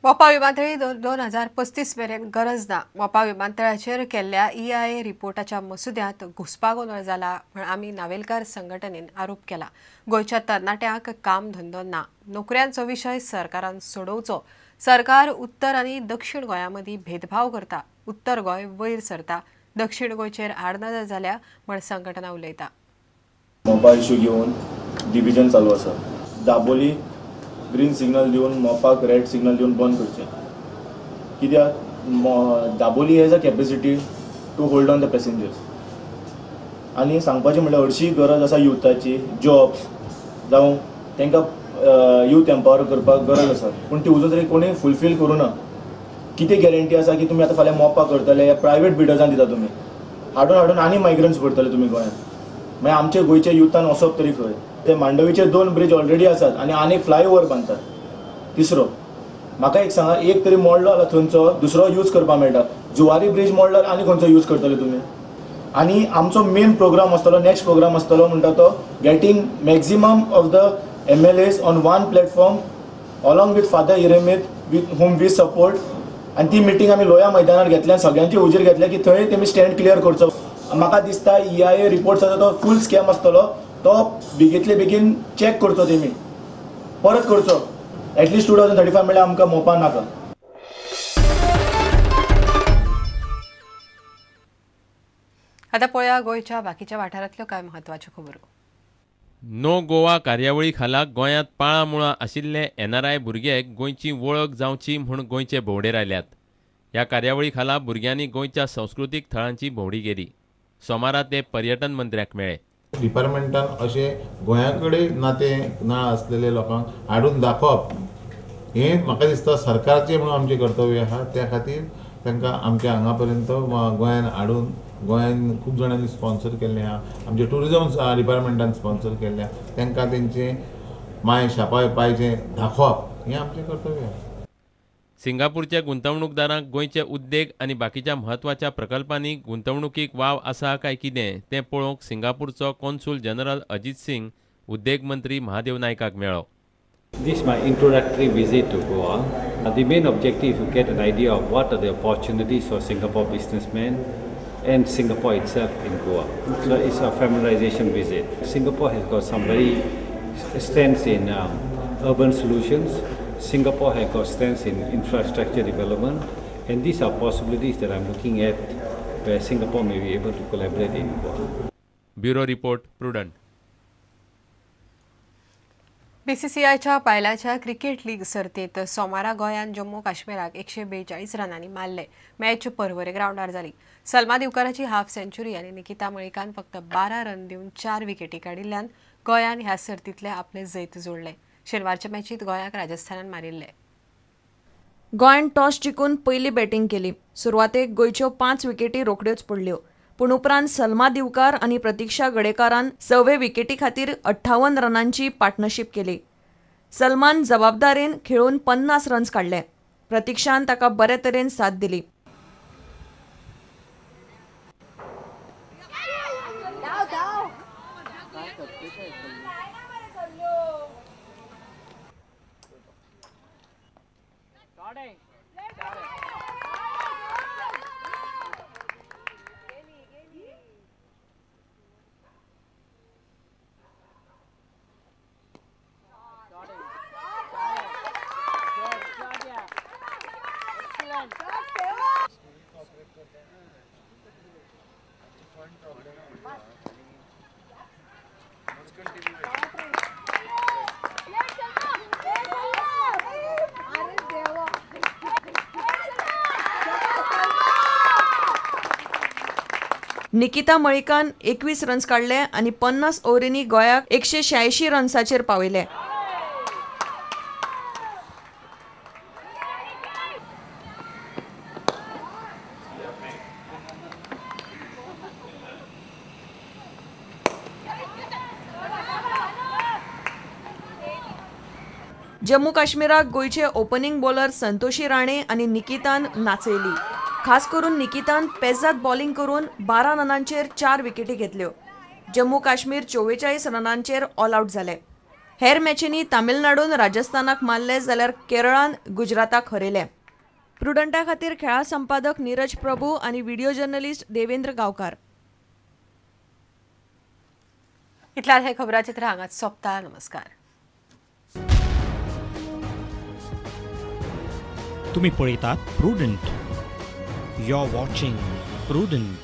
मोपा विमानतळी 2035 मेरेन गरज ना. मोपा विमानतळाचेर केल्ल्या EIA रिपोर्टाच्या मसुद्यांत घुस्पागोंदळ जाला म्हण आमी नावेलकार संघटनेन आरोप केला. गोंयच्या तरणाट्यांक काम धंदो ना. नोकऱ्यांचो विशय सरकारान सोडोवचो. सरकार उत्तर आनी दक्षिण गोंया मदीं भेदभाव करता. उत्तर गोंय वयर सरता, दक्षिण गोंयचेर आडनदर जाल्या म्हण संघटना उलयता. मोपा इश्यू घेवन डिविजन चालू आसा. दाबोली ग्रीन सिग्नल दिवन मोपाक रेड सिग्नल दिवन बंद करचें. कित्याक Dabolim has a capacity to hold on the passengers. आनी सांगपाचें म्हणल्यार हरशी गरज आसा युथाची, जॉब्स जावं तांकां यूथ एम्पावर करपाक गरज आसा, पूण ती अजून तरी कोणी फुलफील करूं ना. कितें गॅरंटी आसा की तुमी आतां फाल्यां मोपा करतले या प्रायवेट बिडर्सान दिता तुमी हाडून हाडून आनी मायग्रंट्स भरतले तुमी गोंयांत. मागीर आमचे गोंयच्या युथान वचप तरी खंय? ते मांडवीचे 2 ब्रिज ऑलरेडी आसात आनी आनीक फ्लायओवर बांदतात. तिसरो म्हाका एक सांगा, एक तरी मोडलो जाल्यार थंयचो दुसरो यूज करपाक मेळटा. जुवारी ब्रिज मोडलो आनी खंयचो यूज करतले तुमी? आनी आमचो मेन प्रोग्राम आसतलो, नेक्स्ट प्रोग्राम आसतलो म्हणटा तो getting maximum of the MLAs on one platform along with Father Irimit with whom we support. आनी ती मिटींग आमी लोया मैदानार घेतल्या, सगळ्यांचे हुजीर घेतल्या की थंय तेमी स्टँड क्लियर करचो. म्हाका दिसता EIA report आसा तो फूल स्कॅम आसतलो, तो बेगींतले बेगीन चॅक करचो, तेमी परत करचो. एटलिस्ट 2035 म्हणल्यार आमकां मोपा नाका. आतां पळया गोंयच्या बाकीच्या वाठारांतल्यो कांय म्हत्वाच्यो खबरो. नो गोवा कार्यावळी खाला गोंयांत पाळां मुळां आशिल्ले NRI भुरगे गोंयची वळख जावची म्हूण गोंयचे भोंवडेर आयल्यात. ह्या कार्यावळी खाला भुरग्यांनी गोंयच्या संस्कृतीक थळांची भोंवडी केली. सोमारा ते पर्यटन मंत्र्याक मेळ्ळे. डिपार्टमेंटान अशें गोंया कडेन नातें ना आसलेले लोकांक हाडून दाखोवप हें म्हाका दिसता सरकारचें म्हणून आमचें कर्तव्य आसा. त्या खातीर तांकां आमच्या हांगा पर्यंत गोंयान हाडून गोंयान खूब जाणांनी स्पॉन्सर केल्लें आसा, आमच्या ट्युरिजम डिपार्टमेंटान स्पॉन्सर केल्लें आसा. तांकां तेंचें माय शापाय पायचें दाखोवप हें आमचें कर्तव्य आसा. सिंगापूरच्या गुंतवणूकदारांक गोंयचे उद्देग आनी बाकीच्या म्हत्वाच्या प्रकल्पांनी गुंतवणुकीक वाव आसा काय कितें तें पळोवंक सिंगापूरचो कॉन्सूल जनरल अजित सिंग उद्देग मंत्री महादेव नायकाक मेळ्ळो. This is my introductory visit to Goa. The main objective is to get an idea of what are the opportunities for Singapore businessmen and Singapore itself in Goa. So it's a familiarization visit. Singapore has got some very strengths in urban solutions. Singapore has got strengths in infrastructure development, and these are possibilities that I'm looking at where Singapore may be able to collaborate in Goa. Bureau Report, Prudent. BCCIच्या बायलांच्या cricket league सर्तींत सोमारा गोंयान जम्मू काश्मीराक 142 रनांनी मारले. Match परवरे ग्रावंडार जाली. Salma दिवकाराची half sanctuary आनी निकिता मळिकान फक्त 12 run दिवन 4 विकेटी काडिल्ल्यान गोंयान ह्या सर्तींतले आपले जैत जोडले. शेनवारच्या मॅचीत गोंयाक राजस्थानान मारिल्ले. गोंयान टॉस जिखून पयली बॅटींग केली. सुरवातेक गोंयच्यो 5 विकेटी रोखड्योच पडल्यो, पूण उपरांत सलमा दिवकार आनी प्रतीक्षा गडेकारान 6वे विकेटी खातीर 58 रनांची पार्टनरशीप केली. सलमान जबाबदारेन खेळून 50 रन्स काडले. प्रतीक्षान ताका बरे तरेन साथ दिली. निकिता मळिकान 21 रन्स काडले आनी 50 ओव्हरींनी गोंयाक 186 रन्साचेर पावयले. जम्मू काश्मीराक गोंयचे ओपनिंग बॉलर संतोषी राणे आनी निकितान नाचयली. खास करून निकितान पेजात बॉलिंग करून 12 रनांचेर 4 विकेटी घेतल्यो. जम्मू काश्मीर 44 रनांचेर ऑल आउट जाले. हेर मॅचींनी तामिळनाडून राजस्थानाक मारले जाल्यार केरळान गुजराताक हरयलें. प्रुडंटा खातीर खेळां संपादक नीरज प्रभू आनी व्हिडिओ जर्नलिस्ट देवेंद्र गांवकार. इतल्यान हे खबराचित्र हांगाच सोंपता. नमस्कार. तुम्ही पळयतात Prudent. You are watching Prudent.